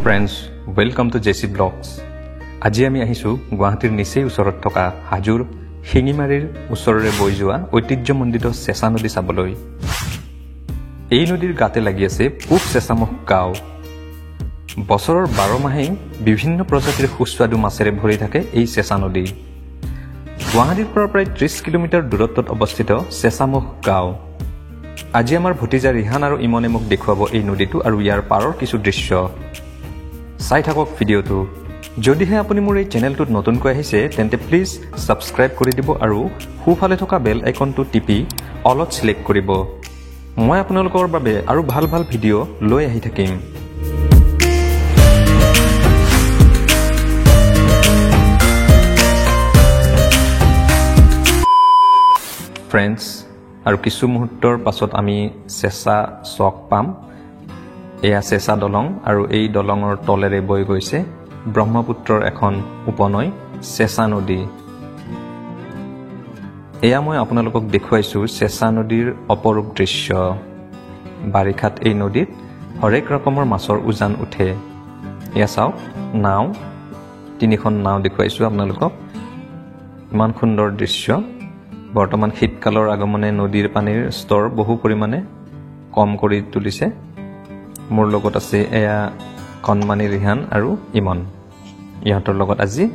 Friends, welcome to J C blogs. আজি আমি আহিছোঁ গুৱাহাটীৰ নিচেই ওচৰত থকা হাজোৰ শিঙিমাৰীৰ ওচৰেৰে বৈ যোৱা ঐতিহ্যমণ্ডিত চেঁচা নদী চাবলৈ। এই নদীৰ গাতে লাগি আছে পূব চেঁচামুখ গাঁও। বছৰৰ 12 মাহেই বিভিন্ন প্ৰজাতিৰ সুস্বাদু মাছেৰে ভৰি থাকে এই চেঁচা নদী। গুৱাহাটীৰ পৰা প্ৰায় 30 কিলোমিটাৰ দূৰত্বত অৱস্থিত চেঁচামুখ গাঁও। আজি আমাৰ ভতিজা ৰিহান আৰু ইমনে মোক দেখুৱাব এই নদীটো আৰু ইয়াৰ পাৰৰ কিছু দৃশ্য। চাই থাকক ভিডিঅ'টো। যদিহে আপুনি মোৰ এই চেনেলটোত নতুনকৈ আহিছে তেন্তে প্লিজ ছাবস্ক্ৰাইব কৰি দিব আৰু সোঁফালে থকা বেল আইকনটো টিপি অলত ছিলেক্ট কৰিব। মই আপোনালোকৰ বাবে আৰু ভাল ভাল ভিডিঅ' লৈ আহি থাকিম। ফ্ৰেণ্ডছ, আৰু কিছু মুহূৰ্তৰ পাছত আমি চেঁচা চক পাম। এয়া চেঁচা দলং আৰু এই দলঙৰ তলেৰে বৈ গৈছে ব্ৰহ্মপুত্ৰৰ এখন উপনৈ চেঁচা নদী। এয়া মই আপোনালোকক দেখুৱাইছোঁ চেঁচা নদীৰ অপৰূপ দৃশ্য। বাৰিষাত এই নদীত হৰেক ৰকমৰ মাছৰ উজান উঠে। এয়া চাওক, নাও, তিনিখন নাও দেখুৱাইছোঁ আপোনালোকক। ইমান সুন্দৰ দৃশ্য। বৰ্তমান শীতকালৰ আগমনে নদীৰ পানীৰ স্তৰ বহু পৰিমাণে কম কৰি তুলিছে। মোৰ লগত আছে এয়া কণমানি ৰিহান আৰু ইমন। ইহঁতৰ লগত আজি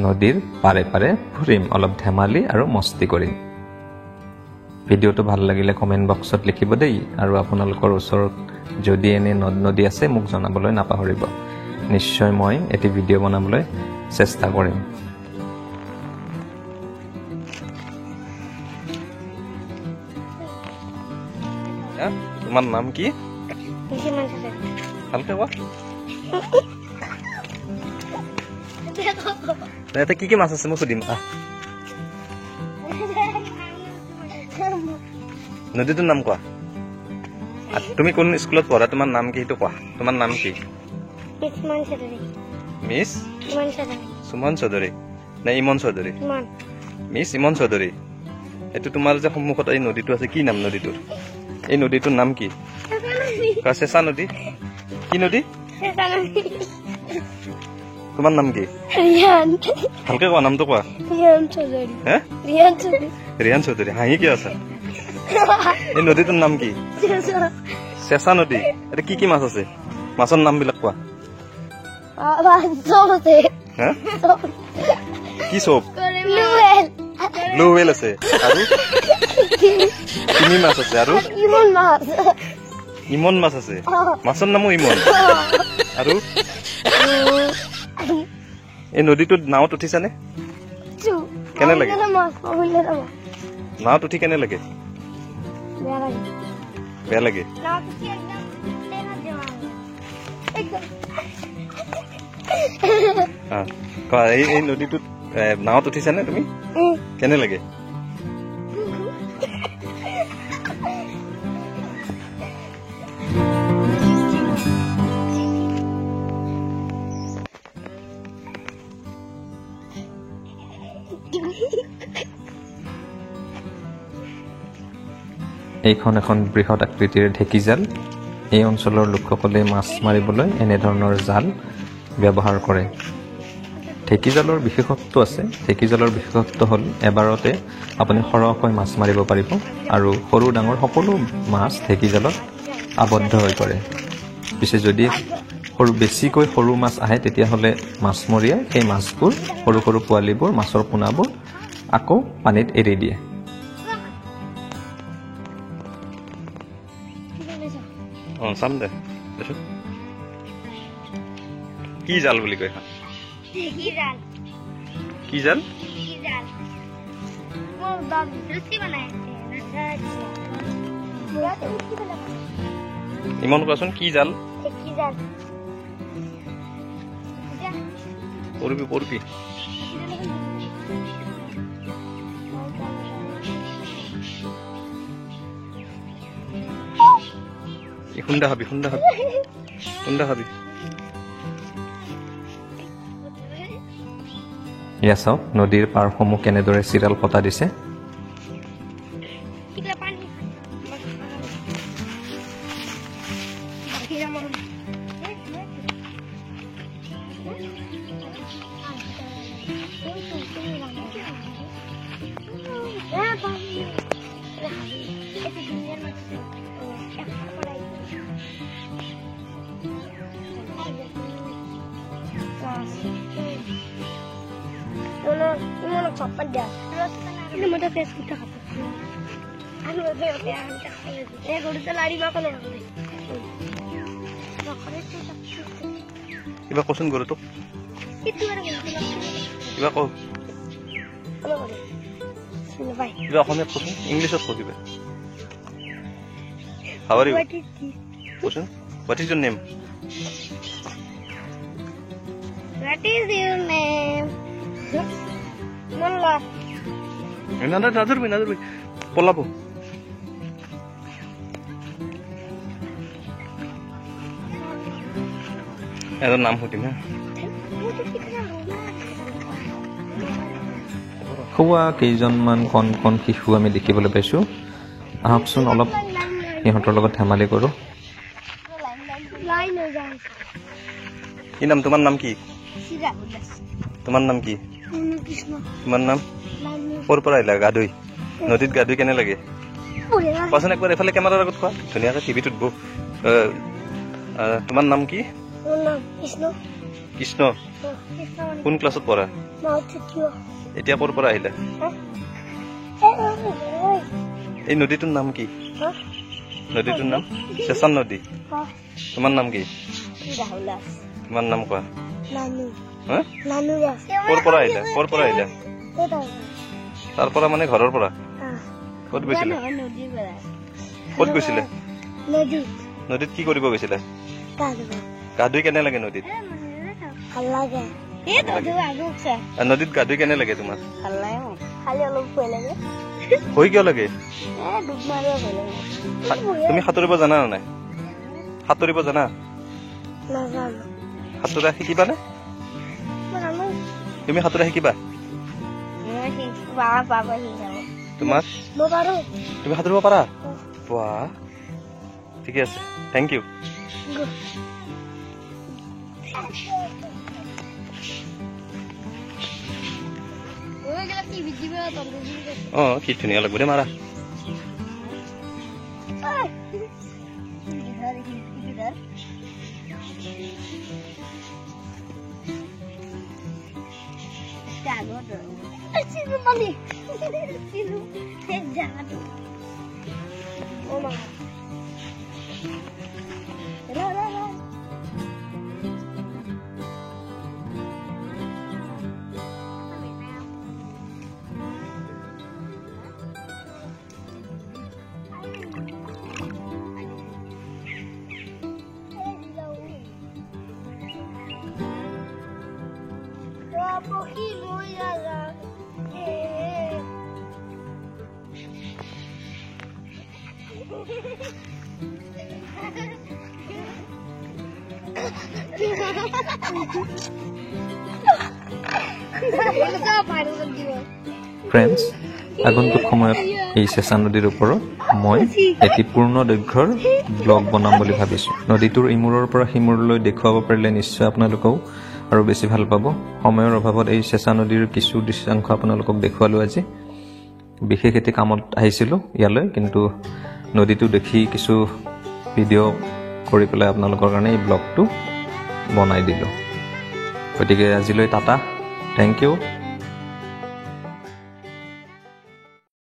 নদীৰ পাৰে পাৰে ফুৰিম, অলপ ধেমালি আৰু মস্তি কৰিম। ভিডিঅ'টো ভাল লাগিলে কমেণ্ট বক্সত লিখিব দেই, আৰু আপোনালোকৰ ওচৰত যদি এনে নদ নদী আছে মোক জনাবলৈ নাপাহৰিব। নিশ্চয় মই এটি ভিডিঅ' বনাবলৈ চেষ্টা কৰিম। তোমাৰ নাম কি? ভালকে কোৱা। ইয়াতে কি কি মাছ আছে মই সুধিম। নদীটোৰ নাম কোৱা। তুমি কোন স্কুলত পঢ়া, তোমাৰ নাম কি সেইটো কোৱা। তোমাৰ নাম কি? মিছ সুমন চৌধুৰী নে ইমন চৌধুৰী? মিছ ইমন চৌধুৰী। এইটো তোমাৰ যে সন্মুখত এই নদীটো আছে, কি নাম নদীটোৰ? এই নদীটোৰ নাম কি? চেঁচা নদী। কি নদী? তোমাৰ নাম কি? ভালকে কোৱা, নামটো কোৱা। ৰিহান চৌধুৰী। হাঁহি কিয় আছা? এই নদীটোৰ নাম কি? চেঁচা নদী। এটা কি কি মাছ আছে? মাছৰ নাম বিলাক কোৱা। কি চব? ব্লু ৱেল আছে, আৰু তিনি মাছ আছে, আৰু ইমন মাছ আছে। মাছৰ নামো ইমন। আৰু এই নদীটোত নাৱত উঠিছানে? কেনে লাগে নাৱত উঠি? কেনে লাগে? বেয়া লাগে। এই নদীটোত নাৱত উঠিছানে তুমি? কেনে লাগে? এইখন এখন বৃহৎ আকৃতিৰ ঢেকীজাল। এই অঞ্চলৰ লোকসকলে মাছ মাৰিবলৈ এনেধৰণৰ জাল ব্যৱহাৰ কৰে। ঢেকীজালৰ বিশেষত্ব আছে। ঢেকীজালৰ বিশেষত্ব হ'ল এবাৰতে আপুনি সৰহকৈ মাছ মাৰিব পাৰিব আৰু সৰু ডাঙৰ সকলো মাছ ঢেকীজালত আবদ্ধ হৈ পৰে। পিছে যদি বেছিকৈ সৰু মাছ আহে তেতিয়াহ'লে মাছমৰীয়াই সেই মাছবোৰ, সৰু সৰু পোৱালিবোৰ, মাছৰ পোনাবোৰ আকৌ পানীত এৰি দিয়ে। চাম দে, কি জাল বুলি কয়? কি জাল? ইমন কোৱাচোন, কি জাল? পৰবি পৰবি। খুন্দা খাবি, খুন্দা খাবি, খুন্দা খাবি। এয়া চাওক নদীৰ পাৰসমূহ কেনেদৰে চিৰাল পতা দিছে। কিবা কচোন গৰুটোক, কিবা কওঁ, কিবা অসমীয়াত কচোন, ইংলিছত কওঁ কিবা। How are you? কচোন, what is your name? What is your name? Molla. না না নাদুরবি নাদুরবি পলাবো। এর নাম সুধিম হা। খোৱা কেইজনমান কণ কণ শিশু আমি দেখিবলৈ পাইছোঁ। আহকচোন অলপ সিহঁতৰ লগত ধেমালি কৰোঁ। কি নাম তোমাৰ? নাম কি তোমাৰ? নাম কি তোমাৰ? নাম? ক'ৰ পৰা আহিলা? গা ধুই নদীত গা ধুই কেনে লাগে কোৱাচোন একবাৰ। এইফালে কেমেৰাৰ আগত কোৱা ধুনীয়াকৈ, টিভিত উঠব। তোমাৰ নাম কি? কৃষ্ণ। কোন ক্লাছত পঢ়া? এতিয়া ক'ৰ পৰা আহিলা? এই নদীটোৰ নাম কি? নদীটোৰ নাম চেঁচা নদী। তোমাৰ নাম কি? তোমাৰ নাম কোৱা। ক'ৰ পৰা আহিলা? ক'ৰ পৰা আহিলা? তাৰ পৰা মানে ঘৰৰ পৰা? ক'ত গৈছিলে? ক'ত গৈছিলে? নদীত কি কৰিব গৈছিলে? গা ধুই কেনে লাগে নদীত? নদীত গা ধুই কেনে লাগে তোমাৰ? ভয় কিয় লাগে? তুমি সাঁতুৰিব জানা নাই? সাঁতুৰিব জানা? সাঁতোৰা শিকিবানে তুমি? সাঁতোৰা শিকিবা? তোমাৰ তুমি সাঁতুৰিব পাৰা? বাহ, ঠিকে আছে, thank U. অ কি ধুনীয়া লাগব দেই মাৰা। ফ্ৰেণ্ডছ, আগন্তুক সময়ত এই চেঁচা নদীৰ ওপৰত মই এটি পূৰ্ণ দৈৰ্ঘ্যৰ ব্লগ বনাম বুলি ভাবিছোঁ। নদীটোৰ ইমূৰৰ পৰা সিমূৰলৈ দেখুৱাব পাৰিলে নিশ্চয় আপোনালোকেও আৰু বেছি ভাল পাব। সময়ৰ অভাৱত এই চেঁচা নদীৰ কিছু দৃশ্যাংশ আপোনালোকক দেখুৱালোঁ। আজি বিশেষ এটি কামত আহিছিলোঁ ইয়ালৈ, কিন্তু নদীটো দেখি কিছু ভিডিঅ' কৰি পেলাই আপোনালোকৰ কাৰণে এই ব্লগটো বনাই দিলোঁ। গতিকে আজিলৈ টাটা, thank U.